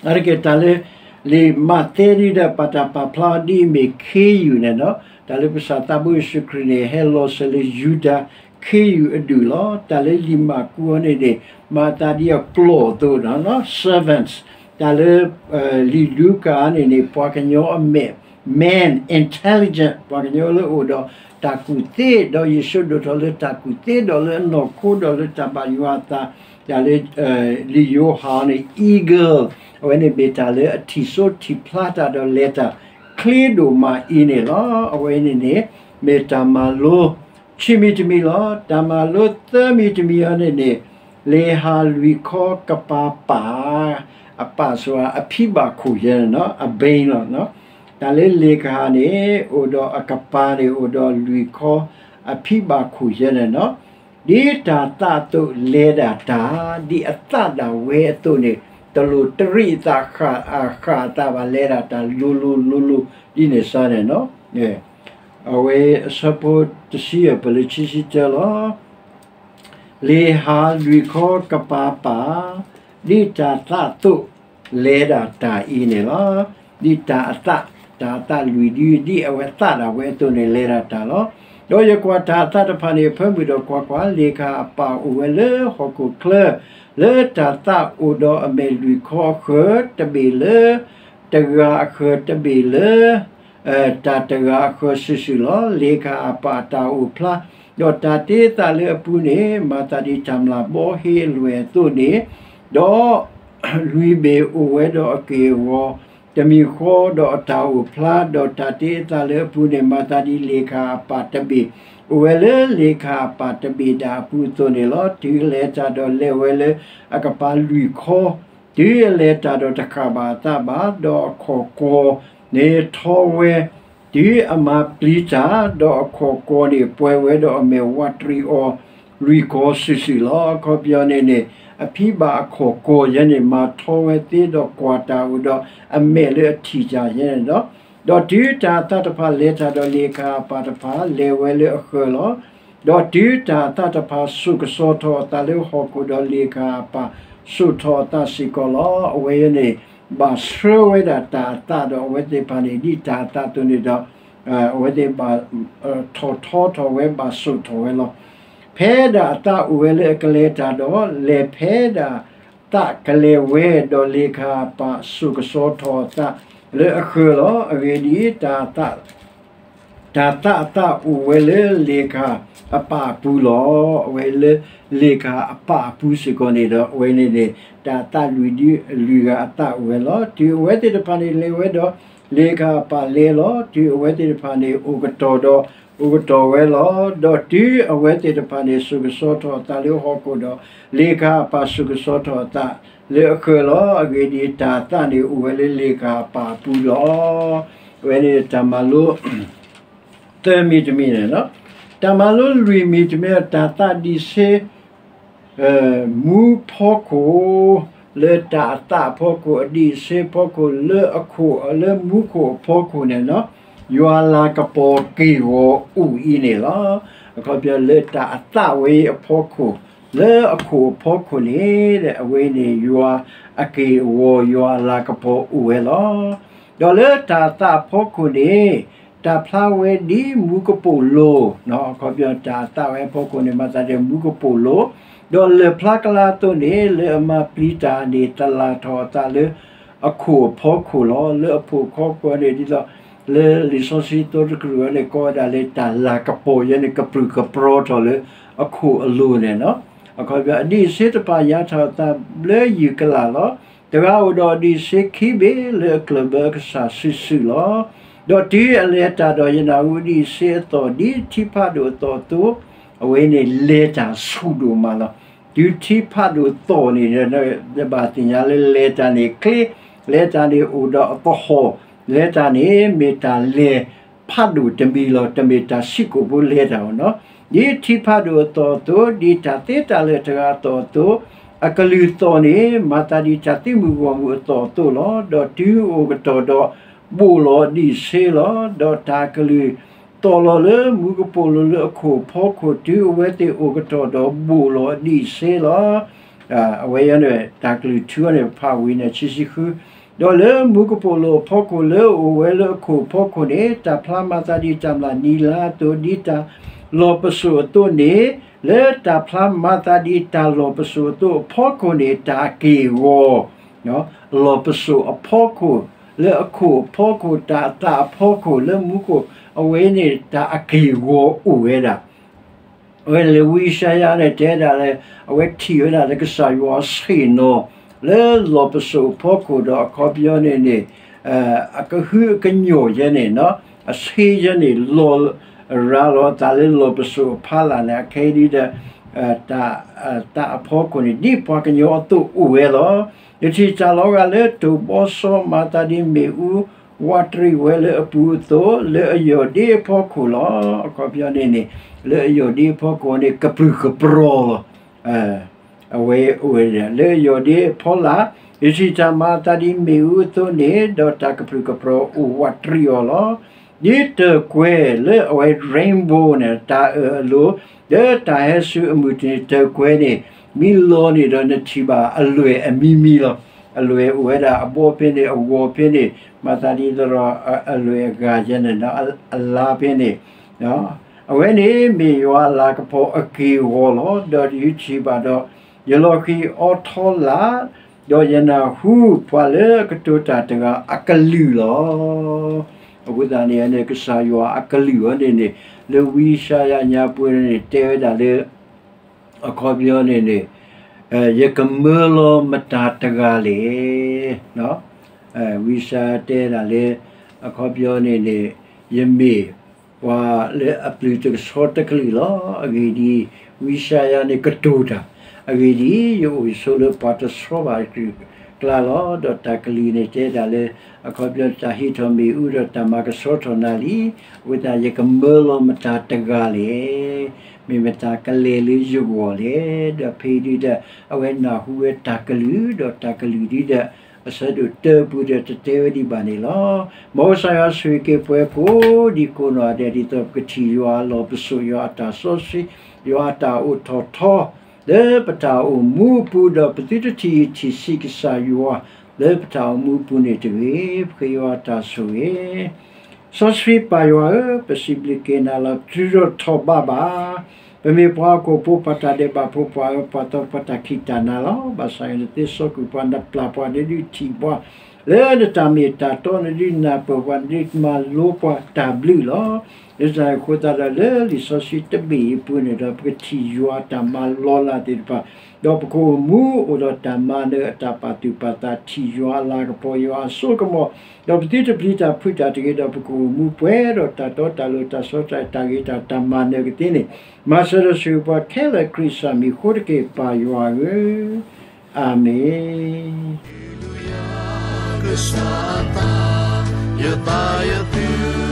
အါတက့ၢ်တၢ်လၢ လံာ်မးသဲဒ်ဒီး ပာ်တၢ်ပာ်ဖျါအီၤဒ်အမ့ၢ်ခ့ယုၢ်န့ၣ်လီၤ. တၢ်လၢပကစၢ်သးဘိယ့ၣ်ၡူးခရံာ်န့ၣ် ဟဲလီၤစၢၤလၢယူဒၤခ့ယုၢ်အဒူၣ်လီၤ. တၢ်လၢလံာ်မၢ်ကူးအံၤန့ၣ်န့ၣ် မၤသးဒ်အကျီၢ်အသိးန့ၣ်လီၤ, servants. တၢ်လၢ လံာ်လူၤကၣ်အံၤန့ၣ်န့ၣ် ပှၤကညီအမဲာ် man, intelligent, ပှၤကညီလၢအိၣ်ဒီးတၢ်ကူၣ်သ့, ဒီးယ့ၣ်ၡူးဒိၣ်ထီၣ်လၢတၢ်ကူၣ်သ့, ဒီးလၢအနီၢ်ခိဒီးလၢတၢ်ဘၣ်ယွၤအသး, တၢ်လၢ လံာ်ယိၤဟၣ်န့ၣ် eagle, အဝဲန့ၣ်မ့ၢ်တၢ်လၢအထံၣ်စိထံၣ်ဖျါတၢ်ဒီးလဲၤတၢ်ချ့ဒိၣ်မးအံၤန့ၣ်လီၤ. အဝဲန့ၣ်န့ၣ် မ့ၢ်တၢ်မၤလိ ခံမံၤတမံၤလီၤ. တၢ်မၤလိသၢမံၤတမံၤအံၤန့ၣ်န့ၣ် လ့ၣ်ဟၣ်လွံၢ်ခီကပၤပၢ်, အပၢ်စ့ၢ်အဖံဘၣ်ခိၣ်ယဲန့ၣ်လီၤ, အဘိလီၤ. တၢ်လၢလ့ၣ်ကဟၣ်န့ၣ် အိၣ်ဒီးအကပၤန့ၣ် အိၣ်ဒီးလွံၢ်ခီအဖံဘၣ်ခိၣ်ယဲန့ၣ်လီၤ. ဒ်တၢ်သးအသိးလဲၤဒၣ်တၢ်, ဒ်အသးဒၣ်ဝဲအသိးန့ၣ် တလိၣ်တရံးအသးဃၣ်အသးဘၣ်, လဲၤဒၣ်တၢ်လိၤလိၤလိၤလိၤဒ်န့ၣ်စ့ၢ်န့ၣ်လီၤ. အဝဲအဆၢဖိတဆံယဲၢ်ပၢၢ်လၢခံဆံတၢလီၤ. လ့ၣ်ဟၣ်လွံၢ်ခီကပၤပၢ်, ဒ်တၢ်သးအသိးလဲၤဒၣ်တၢ်အံၤန့ၣ်လီၤ. ဒ်တၢ်အသး, တၢ်အသးလွံၢ်ဒု ဒ်အဝဲသးဒၣ်ဝဲအသိးန့ၣ် လဲၤဒၣ်တၢ်လီၤ. ဒီးယကွၢ်တၢ်အသးတဖၣ်န့ၣ်အဖၢမုၢ်ဒီးကွၢ်ကွၢ်, လ့ၣ်ကဟၣ်အပၢ်အိၣ်ဝဲလၢဟီၣ်ခိၣ်ချၢ, လၢတၢ်သးအိၣ်ဒီးအမဲာ်လွံၢ်ခီအဃၢၤ, တဘ့ၣ်လၢတဂၤအဃၢၤ, တဘ့ၣ်လၢ တၢ်တဂၤအဃၢၤစုာ်စုာ်လီၤ. လ့ၣ်ကဟၣ်အပၢ်အတၢ်အိၣ်ဖျါ, ဒီးတၢ်တ့အသးလၢအပူၤန့ၣ် မၤသးဒ်တၢ်မျၢ်ဘီဟ့အလွဲၢ်အသိးန့ၣ်, ဒီးလွံၢ်ဘ့ၣ်အိၣ်ဝဲဒီးအက့ၢ်အဂီၤတမံၤဃီ, ဒီးအတၢ်အိၣ်ဖျါ, ဒီးတၢ်တ့အသးလၢအပူၤန့ၣ် မၤသးဒ်လ့ၣ်ကဟၣ်အပၢ်တဘ့ၣ် အိၣ်ဝဲလၢလ့ၣ်ကဟၣ်အပၢ်တဘ့ၣ်ဒၣ်အပူၤအသိးန့ၣ်လီၤ. တုၤလဲၤတၢ်ဒီးလဲၤဝဲလၢအကပၤလွံၢ်ခီ, တုၤအလဲၤတၢ်ဒီးတဃၣ်ဘၣ်အသးဘၣ်, ဒီးအခီၣ်ကီၤန့ၣ်ထီဝဲ, တုၤအမၤပျံၤတၢ်, ဒီးအခီၣ်ကီၤန့ၣ်ပှဲၤဝဲဒီးအမဲာ်ဝးတရံးအီၤလွံၢ်ကီၤစုာ်စုာ်လီၤ. အခီပညီန့ၣ်န့ၣ် အဖံဘၣ်အခီၣ်ကီၤယဲန့ၣ် မၤထီဝဲသ့, ဒီးကွၢ်တၢ်အိၣ်ဒီးအမဲာ်လၢအထံၣ်တၢ်ယဲန့ၣ်လီၤ. ဒီးတုၤတၢ်အသးတဖၣ်လဲၤတၢ်ဒီးလ့ၣ်ကဟၣ်အပၢ်တဖၣ်လဲၤဝဲလၢအဃၢၤလီၤ. ဒီးတုၤတၢ်အသးတဖၣ်ဆိၣ်ကဆှီထီၣ်အသးလၢဟီၣ်ခိၣ်ဒီးလ့ၣ်ကဟၣ်အပၢ်ဆိၣ်ထီၣ်အသးစ့ၢ်ကီးလီၤ. အဝဲအံၤန့ၣ် ဘၣ်ဆှၢဝဲဒၣ်တၢ်အသးဒီးအဝဲသ့ၣ်တဖၣ်န့ၣ် ဒ်တၢ်အသးအသိးန့ၣ်ဒီး အဝဲသ့ၣ်ဘၣ် ထီၣ်ထီထီၣ်ဝဲ ဘၣ်ဆိၣ်ထီၣ်ဝဲလီၤ. ဖဲဒၣ်အသးအိၣ်ဝဲလၢအကလဲၤတၢ်ဒီး လဲၤဖဲဒၣ်သးကလဲၤဝဲ ဒီးလ့ၣ်ကဟၣ်အပၢ်ဆိၣ်ကဆှီထီၣ်အသးလၢအဃၢၤလီၤ. အဂ့ၢ်ဒ်အံၤ, တၢ်သးအသးအိၣ်ဝဲလၢလ့ၣ်ကဟၣ်အပၢ်အပူၤလီၤ. အဝဲလၢလ့ၣ်ကဟၣ်အပၢ်အပူၤစ့ၢ်ကီးန့ၣ်ဒီး အဝဲန့ၣ်န့ၣ် တၢ်အသးလွံၢ်ဒု လွံၢ်ဂၤအသးအိၣ်ဝဲလီၤ. တုၤအဝဲသ့ၣ်တဖၣ်န့ၣ်လဲၤဝဲဒီး လ့ၣ်ကဟၣ်အပၢ်လဲၤလီၤ. တုၤအဝဲသ့ၣ်တဖၣ်န့ၣ် အိၣ်ကတီၢ်ဒီး အိၣ်ကတီၢ်ဝဲလီၤ. ဒီးတုၤအဝဲသ့ၣ်တဖၣ်န့ၣ် ဆိၣ်ကဆှီထီၣ်အသးလၢဟီၣ်ခိၣ်ဒီး လ့ၣ်ကဟၣ်အပၢ်ဆိၣ်ကဆှီထီၣ်အသးလၢအဃၢၤလီၤ. အဂ့ၢ်ဒ်အံၤ, တၢ်အသးန့ၣ်အိၣ်ဝဲလၢလ့ၣ်ကဟၣ်အပၢ်အပူၤလီၤ. အဝဲန့ၣ်တၢ်မၤလိ သၢမံၤတမံၤန့ၣ်လီၤ. တၢ်မၤလိလွံၢ်မံၤတမံၤ တၢ်သးဒံးဆ့ မူဖီခိၣ်, လၢတၢ်အသးအဖီခိၣ်, အဒံးအဆ့ဖီခိၣ်, လၢအခိၣ်, လၢမူခိၣ်အဖီခိၣ်န့ၣ်လီၤ. ယွၤအလၤကပီၤက့ၢ်ဂီၤအိၣ်အံၤန့ၣ်လီၤ. အခီပညီလၢတၢ်အသးဝဲအံၤအဖီခိၣ်, လၢအခိၣ်အဖီခိၣ်န့ၣ် အဝဲန့ၣ်ယွၤအက့ၢ်အဂီၤ ယွၤအလၤကပီၤအိၣ်ဝဲလီၤ. ဒီးလၢတၢ်အသးအဖီခိၣ်န့ၣ် တၢ်ဖျါဝဲဒ်မူကပိာ်လိၤ, အခီပညီတၢ်အသးဝဲအဖီခိၣ်န့ၣ် မၤသးဒ်မူကပိာ်လိၤ, ဒီးလၢၢ်ဖျါကလါအသိးန့ၣ် လၢအမၤပျံၤတၢ်န့ၣ် တလၢ်ထီၣ်အသးလၢအခိၣ်အဖီခိၣ်လီၤ. လၢအခိၣ်အဖီခိၣ်န့ၣ် ဒ်သိး လၢလံာ်စီဆှံသီတကတြူၢ်အံၤန့ၣ် ကိးဝဲဒၣ်လၢတၢ်လၤကပီၤယဲန့ၣ် ကပြုၢ်ကပြီထီၣ်လၢအခိၣ်အလိၤန့ၣ်လီၤ. အခီပညီ အဒံးအဆ့တဖၣ်ယါထီၣ်အသးလၢယုၢ်ကလာ်လီၤ. တဂၤအိၣ်ဒီးအဒံးအဆ့ခံဘ့ၣ် လၢအကျၢၢ်ဘၢအကစၢ်စုာ်စုာ်လီၤ. ဒီးတုၤအလဲၤတၢ်ဒီးယနၢ်ဟူအဒံးအဆ့အသီၣ် ဒ်ထံဖးဒိၣ်အသီၣ်အသိး, အဝဲန့ၣ်လဲၤတၢ်ဆူၣ်ဒိၣ်မးလီၤ. တုၤထံဖးဒိၣ်သီၣ်န့ၣ် ဘၣ်သ့ၣ်ညါလၢလဲၤတၢ်န့ၣ်ချ့, လဲၤတၢ်န့ၣ်အိၣ်ဒီးအသဟီၣ်, လဲၤတၢ်န့ၣ်မ့ၢ်တၢ်လဲၤ ဖးဒိၣ်တမံၤလီၤ. တမ့ၢ်တၢ်ဆံးကိာ်ဖိလဲၤတၢ်အီၤနီၤ. ဒ်ထံဖးဒိၣ်အသီၣ်အသိး, ဒ်တၢ်သ့တၢ်လၢာ်တဂၤအသီၣ်အသိး, အကလုၢ်သီၣ်န့ၣ် မၤသးဒ်တၢ်သံမုၢ်ဂီၢ်မုၢ်အသီၣ်အသိးလီၤ. ဒီးတုၤအိၣ်ကတီၢ်ဒီး ဘိၣ်လီၤဒံးဆှီလီၤ. ဒီးတၢ်ကလုၢ်သီၣ်လီၤလၢမူကပိာ်လိၤလၢအခိၣ်အဖီခိၣ်, တုၤအဝဲသ့ၣ်အိၣ်ကတီၢ်ဒီးဘိၣ်လီၤဒံးဆှီလီၤ. အဝဲအံၤန့ၣ် တၢ်ကလုၢ်ထုအံၤန့ၣ် ဖးဝံၤန့ၣ် ခံဆံဃု, ဒီးလၢမူကပိာ်လိၤအဖီခိၣ်လၢအအိၣ်ဝဲလၢအခိၣ်အဖီခိၣ်န့ၣ် တၢ်ဖျါမၤသးဒ်တၢ်မျၢ်နံၤလါအသိး, ဒ်တၢ်လီၢ်ပစိာ်အသိးန့ၣ်, လၢတၢ်ဖျါမၤသးဒ်တၢ်လီၢ်ပစိာ်အသိးအဖီခိၣ်န့ၣ် တၢ်အက့ၢ်အဂီၤ လီၢ်ပစိာ်အဖီခိၣ်, လၢအခိၣ်အဖီခိၣ်, တၢ်အသးအဖီခိၣ်, လၢမူခိၣ်, အဝဲန့ၣ်တၢ်အက့ၢ်အဂီၤအိၣ်ဝဲဒၣ်. အဝဲန့ၣ်လၢဝံယၡါယၤန့ၣ် တဲဒၣ်လၢ အဝဲထံၣ်ဝဲဒၣ်လၢကစၢ်ယွၤဆ့ၣ်နီၤ လၢလီၢ်ပစိာ်အဖီခိၣ်ဒီးအခီပညီန့ၣ်န့ၣ် အကဟုအကညီၢ်ယဲန့ၣ်, အဆ့ယဲန့ၣ် လီၤရၤလီၤအသးလၢလီၢ်ပစိာ်အဖီလာ်န့ၣ် အခဲအံၤဒ်ဒီး တၢ်အသးအဖီခိၣ်န့ၣ် ဒ်ပှၤကညီအသိးအိၣ်ဝဲလီၤ. ယထံၣ်တၢ်လီၤဂာ်လၢတိၢ်ဘီစီမၤသးဒ်မ့ၣ်အူဝးတရံးဝဲလၢအပူၤအသိး လၢအယီၢ်ဒ့အဖီခိၣ်လီၤ. အခီပညီန့ၣ်န့ၣ် လၢအယီၢ်ဒ့အဖီခိၣ်န့ၣ် ကပြုၢ်ကပြီၤလီၤ. အဝဲအိၣ်ဝဲဒၣ် လၢအယီၢ်ဒ့အဖီလာ်, ယထံၣ်တၢ်မၤအသးဒ်မ့ၣ်အူအသိးန့ၣ် ဒီးတၢ်ကပြုၢ်ကပြီၤအိၣ်ဝးတရံးအီၤလီၤ. ဒ်တၢ်ကွဲလၢအဝဲ rainbow န့ၣ် တၢ်အၢၣ်အလိၤ လၢတၢ်ဟဲဆူအမုၢ်တနံၤ တၢ်ကွဲန့ၣ် မ့ၢ်လီၤန့ၣ်ဒီးနထံၣ်ဘၣ်အလွဲၢ်အမံၤမံၤလီၤ. အလွဲၢ်အိၣ်ဝဲဒၣ် အဘီဖဲန့ၣ် အဂီၤဖဲန့ၣ် မၤသးဒ်သိးဒီး အလွဲၢ်အဂၤယဲန့ၣ် အလါဖဲန့ၣ် အဝဲန့ၣ်မ့ၢ်ယွၤအလၤကပီၤအက့ၢ်အဂီၤလီၤ. ဒီးယထံၣ်ဘၣ်ဒီး ယလီၤဃံၤအိးထီလာ်, ဒီးယနၢ်ဟူပှၤလၢအကတိၤတၢ်တဂၤအကလုၢ်လီၤ. အဃိသတးန့ၣ်န့ၣ် ကစၢ်ယွၤအကလုၢ်အံၤန့ၣ်န့ၣ် လၢဝံယၡါယၤညါပူၤန့ၣ်န့ၣ် တဲဝဲဒၣ်လၢ အခီပညီန့ၣ်န့ၣ် ယကမၢလီၤမတၤတဂၤလဲၣ်. ဝံယၡါယၤတဲဒၣ်လၢ အခီပညီန့ၣ်န့ၣ် ယမ့ၢ်ပှၤလၢအပျုၢ်တကဆှီတကလုာ်လီၤ. အဂ့ၢ်ဒ်အံၤ, ဝံယၡါယၤန့ၣ်ကတိၤတၢ်, အဂ့ၢ်ဒ်အံၤ, ယအိၣ်ဆိးလၢပှၤတဆှီဘၣ်တကလုာ်အကျါလီၤ. ဒီးတၢ်ကလုၢ်န့ၣ်တဲဒၣ်လၢ အခီပညီတၢ်ဟ့ၣ်ထီၣ်မ့ၣ်အူဒီးတၢ်မၤကဆှီထီၣ်နၤလံ. အဃိသတးယကမၢလီၤမတၤတဂၤလဲၣ်. မ့ၢ်မတၤကလဲၤလၢယဂီၢ်လဲၣ်. ဒီးဖဲအံၤဒ်ဒီး အဝဲနၢ်ဟူဝဲတၢ်ကလုၢ်, ဒီးတၢ်ကလုၢ်ဒ်ဒီး အဆၢဒိၣ်တၢပူၤဒီးတတဲဝဲဒံးဘၣ်န့ၣ်လီၤ. မ်ကစၢ်ယွၤဆိၣ်ဂ့ၤက့ၤပှၤကိးဒံကိးနီၢ်ဒဲး ဒ်သိးပကထံၣ်ယွၤအလီၢ်ပစိာ် ယွၤအတၢ်စီဆှံ, ယွၤအတၢ်အိၣ်ထီၣ်ထီ လၢပတၢ်အိၣ်မူအပူၤ, ဒီးပသုတထံၣ်ယထံၣ်ဆံးကစၢ်ယွၤ လၢပတၢ်အိၣ်မူအပူၤန့ၣ်တဂ့ၤ. ပဃ့ယွၤအတၢ်ဆိၣ်ဂ့ၤ စီဆှံပၢ်ယွၤဧၢ, ပစံးဘျုးက့ၤနၤလီၤ. ပတထုးထီၣ်ထီၣ်ဘးဘၣ်. ပမ့ၢ်ပှၤဟီၣ်ခိၣ်ဖိ ပှၤတၢ်ဒဲးဘးဖိ ပှၤအၢပှၤသီ ပှၤတၢ်ခံးတၢ်နၤလီၤ. ဘၣ်ဆၣ်ယွၤနသ့စီကွံာ်ပှၤ နပျၢ်ပှၤ နဒုးထံၣ်ပှၤ လၢနတၢ်မ့ၢ်တၢ်တီ နဒုးနၢ်ပၢၢ်ပှၤ နဒုးမၤလိပှၤတၢ်ဘျုးလီၤ. လၢတၢ်အဃိသတးဒီး လၢလံာ်စီဆှံတဘ့ၣ်အံၤအပူၤန့ၣ်ဒီး ပကထံၣ်ယွၤအတၢ်မၤလီၤလးသ့ၣ်တဖၣ် ဒီးပကအိၣ်မူအိၣ်ဒီးတၢ်မၤနၢၤအတၢ်ပာ်သူၣ်ပာ်သး ထံၣ်ယွၤအလၤကပီၤ ယွၤအစိကမီၤ, ဒီးပသုတပျံၤတၢ်ဖုးတၢ်တဂ့ၤ ဒီးပကအိၣ်မူပှဲၤဒီးတၢ်တီတၢ်လိၤ တၢ်စီတၢ် တၢ်ဂ့ၤတၢ် တၢ်မၤနၢၤကသ့န့ၣ် မၤစၢၤဒီးဆိၣ်ဂ့ၤပှၤခဲလၢာ် ခရံာ်စၢ်မံၤအဃိတက့ၢ် ပၢ်ယွၤဧၢ, အၤမ့ၣ်.